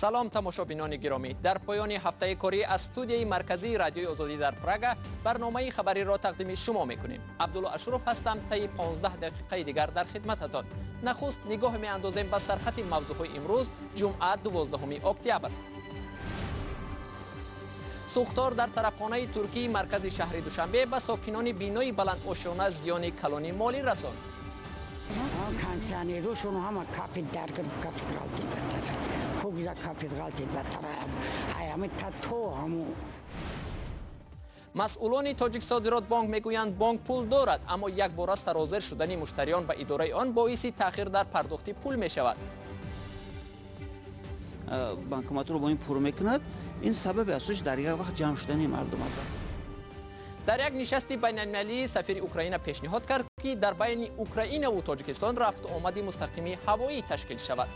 Салом, тамошобинони гиромӣ. Дар поёни ҳафтаи корӣ аз студияи марказии Радиои Озодӣ дар Прага барномаи хабариро тақдими шумо мекунем. Абдулло Ашуров ҳастам, таи 15 дақиқаи дигар дар хидмататон. Нахуст нигоҳ меандозем ба сархати мавзӯъҳои имрӯз, ҷумъа, 12 октябр. Сӯхтор дар тарабхонаи туркии маркази шаҳри Душанбе ба сокинони бинои баландошёна зиёни калони молӣ расонд. Кондиционерушон ҳама кафид дар кафид ғалтид баттара. Хугза кафид ғалтид баттара. Аями та то ҳаму. Масъулони Тоҷиксодиротбонк мегӯянд, бонк пул дорад, аммо якбора сарозер шудани муштариён ба идораи он боиси таъхир дар пардохти пул мешавад. Банкоматро бо ин пур мекунад. Ин сабаби асосиш дар як вақт ҷамъ шудани мардум аст. Дар як нишасти байналмилалӣ сафири Украина пешниҳод кард, ки дар байни Украинаву Тоҷикистон рафту омади мустақими ҳавоӣ ташкил шавад.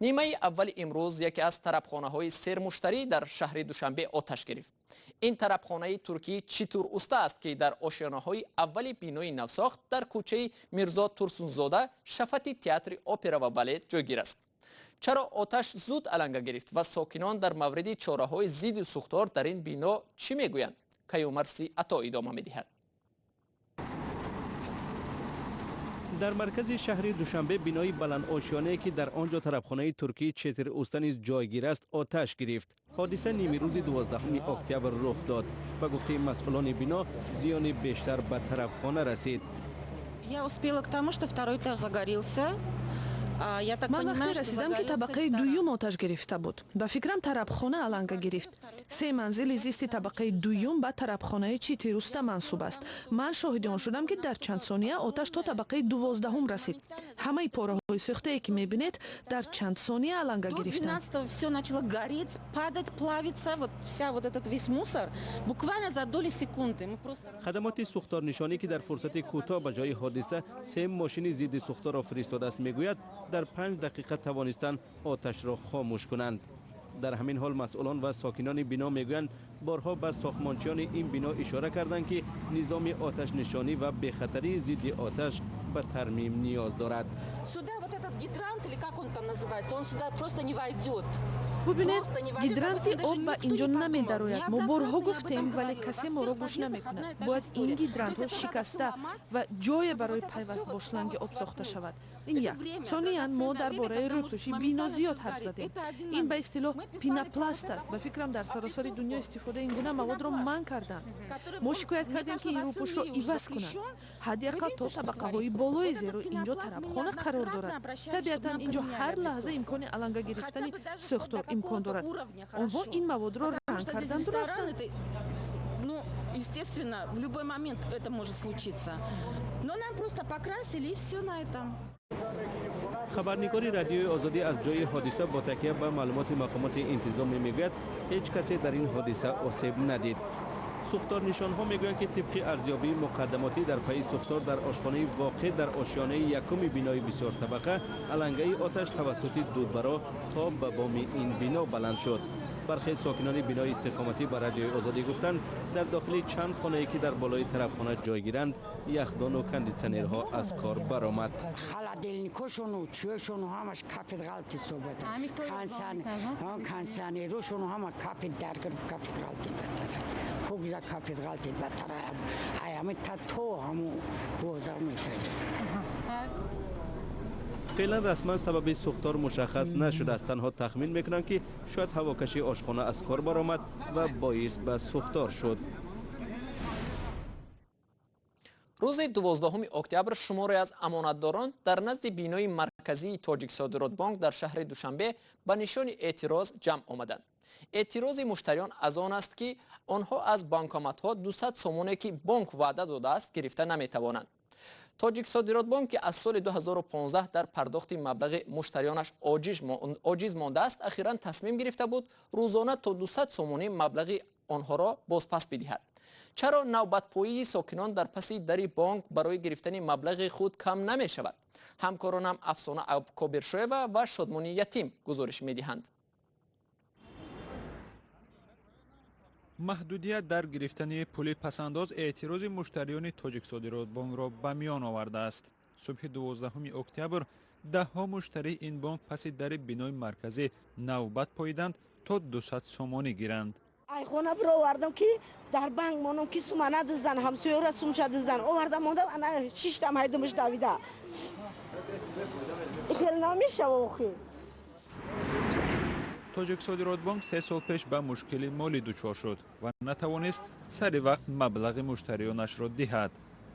Нимаи аввали имрӯз яке аз тарабхонаҳои сермуштарӣ дар шаҳри Душанбе оташ гирифт. Ин тарабхонаи туркӣ Читур Уста аст, ки дар ошёнаҳои аввали бинои навсохт дар кӯчаи Мирзо Турсунзода, шафати театри опера ва балет ҷойгир аст. Чаро оташ зуд аланга гирифт ва сокинон дар мавриди чораҳои зидди сӯхтор дар ин бино чӣ мегӯянд? Каюмарси Ато идома медиҳад. Дар маркази шаҳри Душанбе бинои баландошёнае, ки дар он ҷо тарабхонаи туркии Четир Уста низ ҷойгир аст, оташ гирифт. Ҳодиса нимирӯзи 12 октябр рух дод. Ба гуфтаи масъулони бино, зиёни бештар ба тарабхона расид. Я успела к тому, что второй этаж загорелся. Ман вақте расидам, ки табақаи дуюм оташ гирифта буд. Ба фикрам, тарабхона аланга гирифт. Се манзили зисти табақаи дуюм ба тарабхонаи Читируста мансуб аст. Ман шоҳиди он шудам, ки дар чанд сония оташ то табақаи 12-ум расид. Ҳамаи пораҳои сӯхтае, ки мебинед, дар чанд сония аланга гирифтанд. Все начало гореть, падать, плавиться, вот вся вот этот весь мусор буквально за доли секунды. Мы просто Хадамоти сӯхторнишонӣ, ки дар фурсати кӯтоҳ ба ҷои ҳодиса се мошини зидди сӯхторро фиристодааст, мегӯяд, дар 5 дақиқа тавонистанд оташро хомӯш кунанд. Дар ҳамин ҳол масъулон ва сокинони бино мегӯянд, борҳо ба сохтмончиёни ин бино ишора карданд, ки низоми оташнишонӣ ва бехатарии зидди оташ ба тармим ниёз дорад. Сюда вот этот гидрант, или как он там называется, он сюда просто не войдет. Бубинед, гидранти об ба инҷо намедарояд. Мо борҳо гуфтем, вале касе моро гӯш намекунад. Бояд ин гидрантҳо шикаста ва ҷое барои пайваст бо шланги об сохта шавад. Ин як. Сониян, мо дар бораи рӯпӯши бино зиёд ҳарф задем. Ин ба истилоҳ пенопласт аст. Ба фикрам, дар саросари дунё истифодаи ин гуна маводро манъ карданд. Мо шикоят кардем, ки ин рӯпӯшро иваз кунанд, ҳадди ақал то табақаҳои болое, зеро инҷо тарабхона қарор дорад. Табиатан, инҷо ҳар лаҳза имкони аланга гирифтани сӯхтор имкон дорад. Онҳо ин маводро ранг карданду рафтанд. Ну, естественно, в любой момент это может случиться. Но нам просто покрасили, и все на этом. Хабарнигори Радиои Озодӣ аз ҷои ҳодиса бо такя ба маълумоти мақомоти интизомӣ мегӯяд, ҳеҷ касе дар ин ҳодиса осеб надид. Сӯхторнишонҳо мегӯянд, ки тибқи арзёбии муқаддамотӣ, дар пайи сӯхтор дар ошхонаи воқеъ дар ошёнаи якуми бинои бисёртабақа алангаи оташ тавассути дудбаро то ба боми ин бино баланд шуд. Бархе сокинони бинои истиқоматӣ ба Радиои Озодӣ гуфтанд, дар дохили чанд хонае, ки дар болои тарабхона ҷойгиранд, яхдону кондитсионерҳо аз кор баромад. Холодильникошону чиёшону ҳамаш кафид ғалти собада. Кондиционерушону ҳама кафид дар кафид ғалтид баттара. Хугза кафид ғалтид баттара. Аями та то ҳаму 12 этаж. Феълан расман сабаби сӯхтор мушаххас нашудааст. Танҳо тахмин мекунанд, ки шояд ҳавокаши ошхона аз кор баромад ва боис ба сӯхтор шуд. Рӯзи 12 октябр шуморе аз амонатдорон дар назди бинои марказии Тоҷиксодиротбонк дар шаҳри Душанбе ба нишони эътироз ҷамъ омаданд. Эътирози муштариён аз он аст, ки онҳо аз банкоматҳо 200 сомоне, ки бонк ваъда додааст, гирифта наметавонанд. Тоҷиксодиротбонк, ки аз соли 2015 дар пардохти маблағи муштариёнаш оҷиз мондааст, ахиран тасмим гирифта буд рӯзона то 200 сомонӣ маблағи онҳоро бозпас бидиҳад. Чаро навбатпоии сокинон дар паси дари бонк барои гирифтани маблағи худ кам намешавад? Ҳамкоронам Афсона Кобиршоева ва Шодмони Ятим гузориш медиҳанд. Маҳдудият дар гирифтани пули пасандоз эътирози муштариёни Тоҷиксодиротбонкро ба миён овардааст. Субҳи 12 октябр Даҳҳо муштарии ин бонк паси дари бинои марказӣ навбат поиданд, то 200 сомонӣ гиранд. Ай хона бировардам, ки дар банк монам, ки сума надиздан, ҳамсоёра сумша диздан. Овардам, мондам, ана шиштам, ҳайдумаш давида. Хел намешава охи. Тоҷиксодиротбонк 3 сол пеш ба мушкили молӣ дучор шуд ва натавонист сари вақт маблағи муштариёнашро диҳад.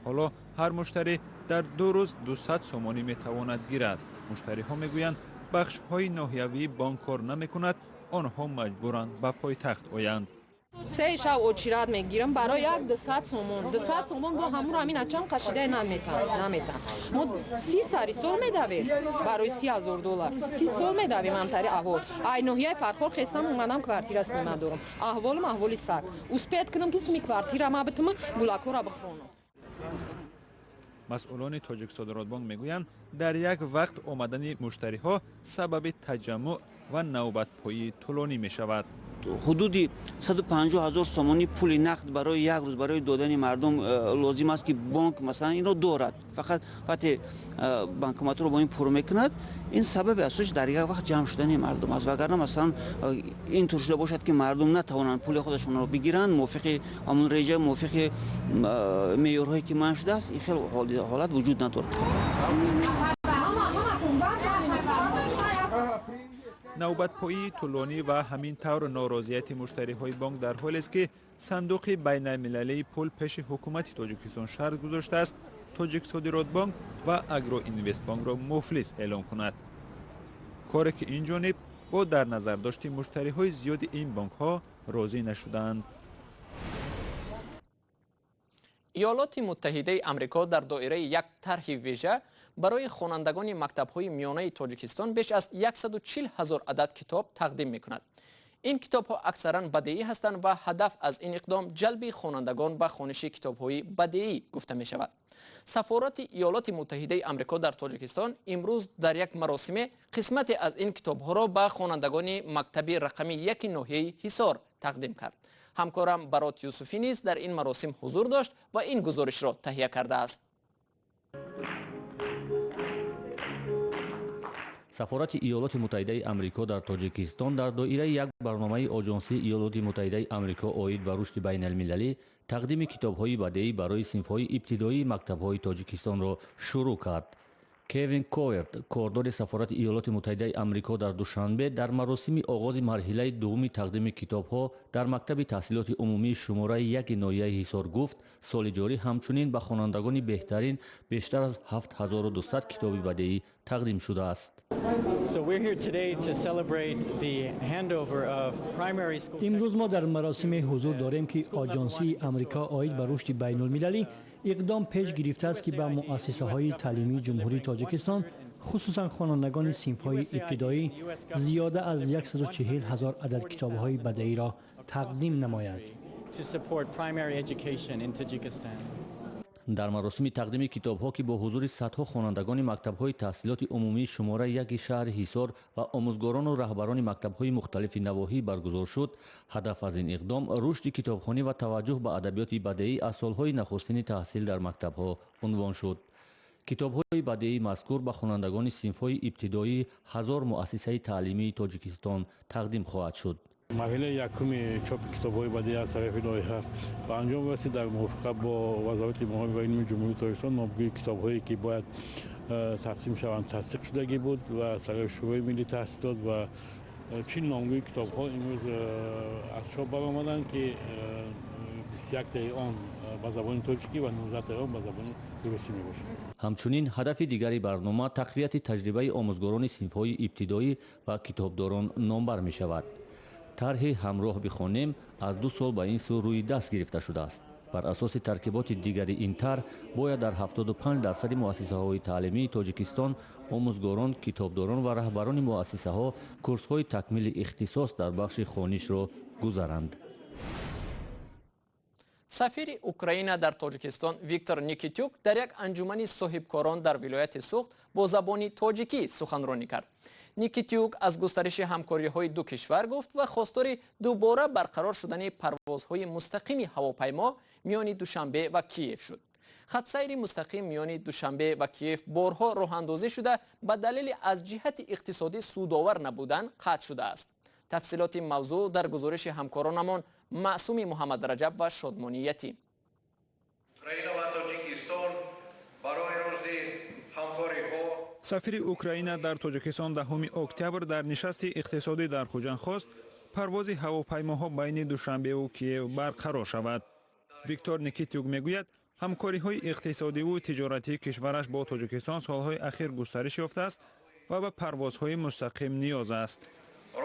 Ҳоло ҳар муштарӣ дар 2 рӯз 200 сомонӣ метавонад гирад. Муштариҳо мегӯянд, бахшҳои ноҳиявии бонк кор намекунад, онҳо маҷбуранд ба пойтахт оянд. Се шав очират мегирам барои як 200 сомон. 200 сомон бо ҳамуро ҳамин ачам қашидаи наметам. Мо 30 сари сол медавем барои 30 000 доллар, 30 сол медавем. Ҳамтари аҳвол. Ай ноҳияи Фархор хестам, омадам, квартира снима дорам. Аҳволам аҳволи саг. Успеть кунам, ки суми квартира ма битумам, гулакора бихонам. Масъулони Тоҷиксодиротбонк мегӯянд, дар як вақт омадани муштариҳо сабаби таҷаммуъ ва навбатпоии тӯлонӣ мешавад. Ҳудуди 150 ҳазор сомонӣ пули нақд барои як рӯз барои додани мардум лозим аст, ки бонк, масалан, инро дорад. Фақат вақте банкоматро бо ин пур мекунад, ин сабаби асосиш дар як вақт ҷамъ шудани мардум аст. Вагарна, масалан, ин тур шуда бошад, ки мардум натавонанд пули худашонро бигиранд мувофиқи ҳамон реҷа, мувофиқи меъёрҳое, ки муайян шудааст, ин хел ҳолат вуҷуд надорад. Навбатпоии тӯлонӣ ва ҳамин тавр норозияти муштариҳои бонк дар ҳолест, ки Сандуқи байналмилалии пул пеши ҳукумати Тоҷикистон шарт гузоштааст, Тоҷиксодиротбонк ва Агроинвестбонкро муфлис эълон кунад, коре ки ин ҷониб бо дар назардошти муштариҳои зиёди ин бонкҳо розӣ нашуданд. Иёлоти Муттаҳидаи Амрико дар доираи як тарҳи вижа барои хонандагони мактабҳои миёнаи Тоҷикистон беш аз 140 ҳазор адад китоб тақдим мекунад. Ин китобҳо аксаран бадеӣ ҳастанд ва ҳадаф аз ин иқдом ҷалби хонандагон ба хониши китобҳои бадеӣ гуфта мешавад. Сафорати Иёлоти Муттаҳидаи Амрико дар Тоҷикистон имрӯз дар як маросиме қисмате аз ин китобҳоро ба хонандагони мактаби рақами 1 ноҳияи Ҳисор тақдим кард. Ҳамкорам Барот Юсуфӣ низ дар ин маросим ҳузур дошт ва ин гузоришро таҳия кардааст. Сафорати Иёлоти Муттаҳидаи Амрико дар Тоҷикистон дар доираи як барномаи Оҷонсии Иёлоти Муттаҳидаи Амрико оид ба рушди байналмилалӣ тақдими китобҳои бадеӣ барои синфҳои ибтидоии мактабҳои Тоҷикистонро шурӯъ кард. Кевин Коверт, кордори сафорати Иёлоти Муттаҳидаи Амрико дар Душанбе, дар маросими оғози марҳилаи дуввуми тақдими китобҳо дар мактаби таҳсилоти умумии шумораи 1 ноҳияи Ҳисор гуфт, соли ҷорӣ ҳамчунин ба хонандагони беҳтарин бештар аз 7200 китоби бадеӣ тақдим шудааст. Имрӯз мо дар маросиме ҳузур дорем, ки Оҷонсии Амрико оид ба рушди байнулмилалӣ иқдом пеш гирифтааст, ки ба муассисаҳои таълимии Ҷумҳурии Тоҷикистон, хусусан хонандагони синфҳои ибтидоӣ, зиёда аз 140 ҳазор адад китобҳои бадеиро тақдим намояд. Дар маросими тақдими китобҳо, ки бо ҳузури садҳо хонандагони мактабҳои таҳсилоти умумии шумораи 1 шаҳри Ҳисор ва омӯзгорону раҳбарони мактабҳои мухталифи навоҳӣ баргузор шуд, ҳадаф аз ин иқдом рушди китобхонӣ ва таваҷҷӯҳ ба адабиёти бадеӣ аз солҳои нахустини таҳсил дар мактабҳо унвон шуд. Китобҳои бадеии мазкур ба хонандагони синфҳои ибтидоии 1000 муассисаи таълимии Тоҷикистон тақдим хоҳад шуд. Марҳилаи якуми чопи китобҳои бадеӣ аз тарафи лоиҳа ба анҷом расид. Дар мувофиқа бо Вазорати маориф ва илми Ҷумҳурии Тоҷикистон номгӯи китобҳое, ки бояд тақсим шаванд, тасдиқ шудагӣ буд ва аз тарафи Шӯрои миллии таҳсилот, ва 40 номгӯи китобҳо имрӯз аз чоп баромаданд, ки 21таи он ба забони тоҷикӣ ва 19таи он ба забони русӣ мебошад. Ҳамчунин ҳадафи дигари барнома тақвияти таҷрибаи омӯзгорони синфҳои ибтидоӣ ва китобдорон номбар мешавад. Тарҳи «Ҳамроҳ бихонем» аз 2 сол ба ин сӯ рӯи даст гирифта шудааст. Бар асоси таркиботи дигари ин тарҳ бояд дар 75 дарсади муассисаҳои таълимии Тоҷикистон омӯзгорон, китобдорон ва раҳбарони муассисаҳо курсҳои такмили ихтисос дар бахши хонишро гузаранд. Сафири Украина дар Тоҷикистон Виктор Никитюк дар як анҷумани соҳибкорон дар вилояти Суғд бо забони тоҷикӣ суханронӣ кард. Никитюк аз густариши ҳамкориҳои ду кишвар гуфт ва хостори дубора барқарор шудани парвозҳои мустақими ҳавопаймо миёни Душанбе ва Киев шуд. Хатсайри мустақим миёни Душанбе ва Киев борҳо роҳандозӣ шуда, ба далели аз ҷиҳати иқтисодӣ судовар набудан қатъ шудааст. Тафсилоти мавзӯъ дар гузориши ҳамкоронамон Маъсуми Муҳаммадраҷаб ва Шодмонӣ Ятим. Украина ва Тоҷикистон барои рушди ҳамкориҳо. Сафири Украина дар Тоҷикистон 10 октябр дар нишасти иқтисодӣ дар Хуҷанд хост парвози ҳавопаймоҳо байни Душанбеву Киев барқарор шавад. Виктор Никитюк мегӯяд, ҳамкориҳои иқтисодиву тиҷоратии кишвараш бо Тоҷикистон солҳои ахир густариш ёфтааст ва ба парвозҳои мустақим ниёз аст.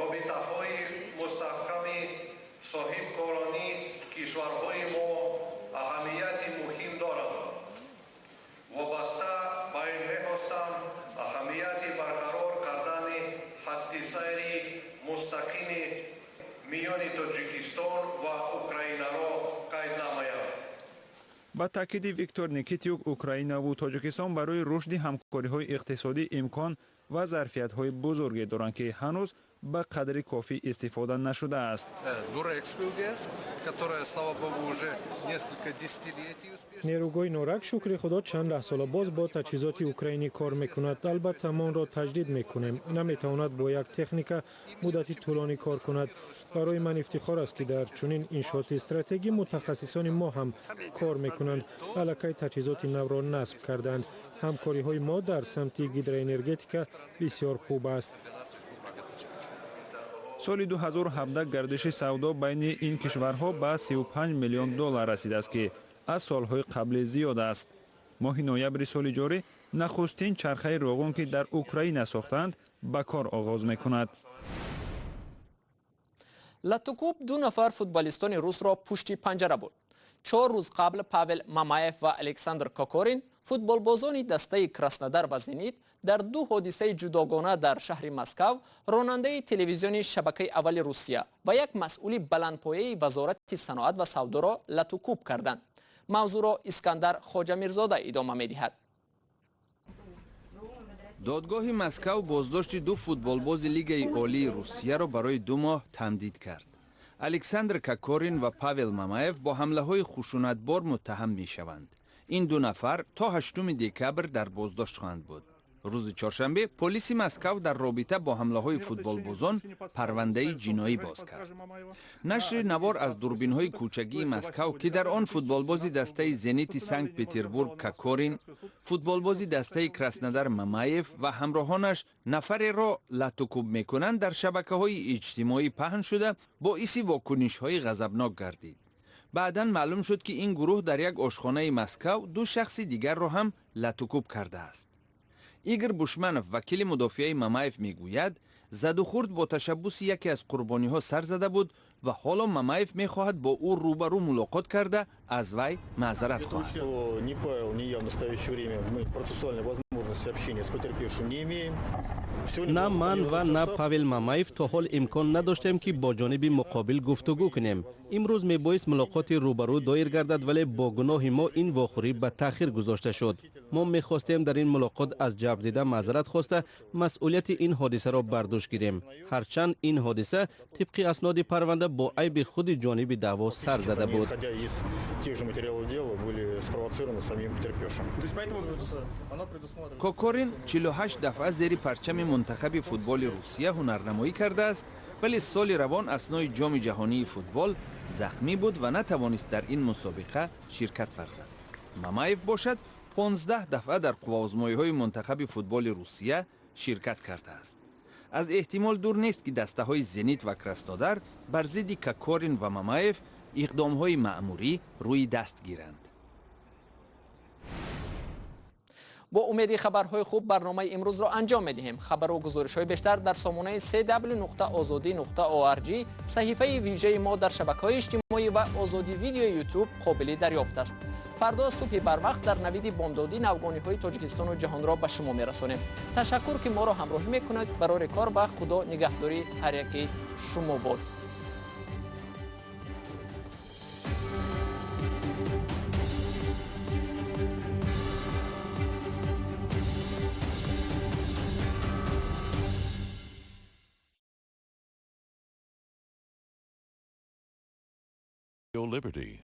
Робитаҳои мустаҳками соҳибкорони кишварҳои мо аҳамияти муҳим доранд. Вобаста ба ин мехостам аҳамияти барқарор кардани хатти сайри мустақими миёни Тоҷикистон ва Украинаро қайд намоям. Ба таъкиди Виктор Никитюк, Украинаву Тоҷикистон барои рушди ҳамкориҳои иқтисодӣ имкон ва зарфиятҳои бузурге доранд, ки ҳанӯз ба қадри кофӣ истифода нашудааст. Нерӯгоҳи Норак, шукри худо, чанд даҳсола боз бо таҷҳизоти украинӣ кор мекунад. Албатта, мо онро таҷдид мекунем. Наметавонад бо як техника муддати тӯлонӣ кор кунад. Барои ман ифтихор аст, ки дар чунин иншооти стратегӣ мутахассисони мо ҳам кор мекунанд. Аллакай таҷҳизоти навро насб карданд. Ҳамкориҳои мо дар самти гидроэнергетика бисёр хуб аст. Соли 2017 гардиши савдо байни ин кишварҳо ба 35 миллион доллар расидааст, ки аз солҳои қаблӣ зиёд аст. Моҳи ноябри соли ҷорӣ нахустин чархаи роғун, ки дар Украина сохтаанд, ба кор оғоз мекунад. Латукуб ду нафар футболистони русро пушти панҷара буд. 4 рӯз қабл Павел Мамаев ва Александр Кокорин, футболбозони дастаи Краснодар ва Зенит, дар ду ҳодисаи ҷудогона дар шаҳри Москав ронандаи телевизиони шабакаи аввали Русия ва як масъули баландпояи вазорати саноат ва савдоро латукуб карданд. Мавзӯъро Искандар Хоҷамирзода идома медиҳад. Додгоҳи Москав боздошти ду футболбози Лигаи Олии Русияро барои 2 моҳ тамдид кард. Александр Кокорин ва Павел Мамаев бо ҳамлаҳои хушунатбор муттаҳам мешаванд. Ин ду нафар то 8 декабр дар боздошт хоҳанд буд. Рӯзи чоршанбе полиси Москав дар робита бо ҳамлаҳои футболбозон парвандаи ҷиноӣ боз кард. Нашри навор аз дурбинҳои кӯчагии Москав, ки дар он футболбози дастаи Зенити Санкт-Петербург Кокорин, футболбози дастаи Краснодар Мамаев ва ҳамроҳонаш нафареро латукуб мекунанд, дар шабакаҳои иҷтимоӣ паҳн шуда, боиси вокунишҳои ғазабнок гардид. Баъдан маълум шуд, ки ин гурӯҳ дар як ошхонаи Москав ду шахси дигарро ҳам латукуб кардааст. Игор Бушманов, вакили мудофиаи Мамаев, мегӯяд, задухӯрд бо ташаббуси яке аз қурбониҳо сар зада буд ва ҳоло Мамаев мехоҳад бо ӯ рӯбарӯ мулоқот карда, аз вай маъзарат хоҳад. Ни Павел, ни я в настоящее время мы процессуальной возможности общения с потерпевшим не имеем. На ман ва на Павел Мамаев то ҳол имкон надоштем, ки бо ҷониби муқобил гуфтугӯ кунем. Имрӯз мебоист мулоқоти рӯбарӯ доир гардад, вале бо гуноҳи мо ин вохӯрӣ ба таъхир гузошта шуд. Мо мехостем дар ин мулоқот аз ҷабрдида маъзарат хоста, масъулияти ин ҳодисаро бар дӯш гирем. Ҳарчанд ин ҳодиса тибқи асноди парванда бо айби худи ҷониби даъво сар зада буд. Кокорин 48 дафъа зери парчами мунтахаби футболи Русия ҳунарнамоӣ кардааст, вале соли равон аснои ҷоми ҷаҳонии футбол захмӣ буд ва натавонист дар ин мусобиқа ширкат варзад. Мамаев бошад 15 дафъа дар қувваозмоиҳои мунтахаби футболи Русия ширкат кардааст. Аз эҳтимол дур нест, ки дастаҳои Зенит ва Краснодар бар зидди Кокорин ва Мамаев иқдомҳои маъмурӣ рӯи даст гиранд. Бо умеди хабарҳои хуб барномаи имрӯзро анҷом медиҳем. Хабару гузоришҳои бештар дар сомонаи cw.ozodi.org, саҳифаи вижаи мо дар шабакаҳои иҷтимоӣ ва Озодӣ видеои YouTube қобили дарёфт аст. Фардо субҳи барвақт дар навиди бомдодӣ навгониҳои Тоҷикистону ҷаҳонро ба шумо мерасонем. Ташаккур, ки моро ҳамроҳӣ мекунед. Барори кор ва Худо нигаҳдори ҳар яки шумо бод. Liberty.